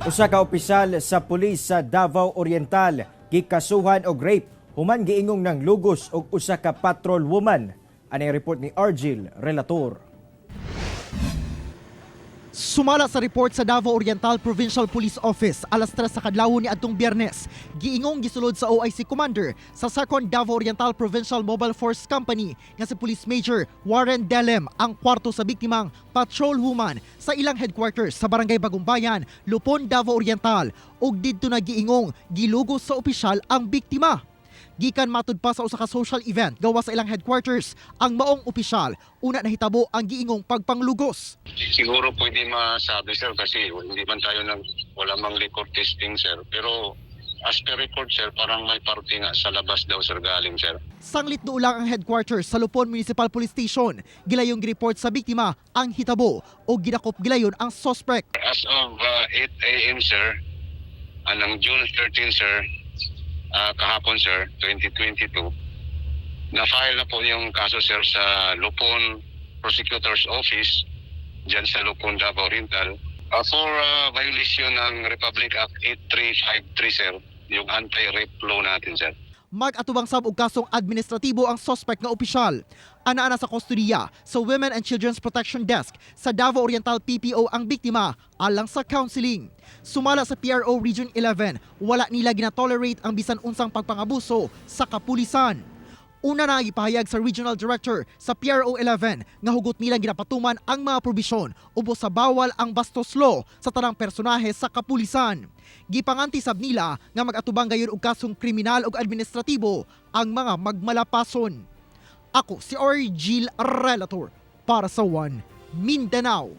Usa ka opisyal sa pulis sa Davao Oriental gikasuhan og rape human giingong nanglugos og usa ka patrol woman. Ani report ni Argil Relator. Sumala sa report sa Davao Oriental Provincial Police Office, alas 3 sa kadlawon ni adtong Biyernes, giingong gisulod sa OIC Commander sa 2nd Davao Oriental Provincial Mobile Force Company nga si Police Major Warren Delem ang kwarto sa biktimang patrolwoman sa ilang headquarters sa Barangay Bagumbayan, Lupon, Davao Oriental, ug didto na giingong gilugos sa opisyal ang biktima. Gikan matud pa sa usa ka social event gawa sa ilang headquarters ang maong opisyal, una nahitabo ang giingong pagpanglugos. Siguro pwede masabi, sir, kasi hindi man tayo nang wala mang liquor testing, sir. Pero as per record, sir, parang may party nga sa labas daw, sir, galing, sir. Sanglit duol lang ang headquarters sa Lupon Municipal Police Station. Gilayong gireport sa biktima ang hitabo o gidakop gilayon ang suspect. As of 8 a.m., sir, anang June 13, sir, kahapon, sir, 2022, na-file na po yung kaso, sir, sa Lupon Prosecutor's Office dyan sa Lupon, Davao Oriental for violation ng Republic Act 8353, sir, yung anti-rape law natin, sir. Mag-atubang sab og kasong administratibo ang suspect nga opisyal. Anaa sa kustodiya sa Women and Children's Protection Desk sa Davao Oriental PPO ang biktima alang sa counseling. Sumala sa PRO Region 11, wala nila ginatolerate ang bisan unsang pagpangabuso sa kapulisan. Una na ipahayag sa Regional Director sa PRO 11 nga hugot nilang ginapatuman ang mga probisyon ubos sa bawal ang bastos law sa tanang personahe sa kapulisan. Gipanganti sab nila nga mag-atubang gayon og kasong kriminal ug administratibo ang mga magmalapason. Ako si Orgil Relator para sa One Mindanao.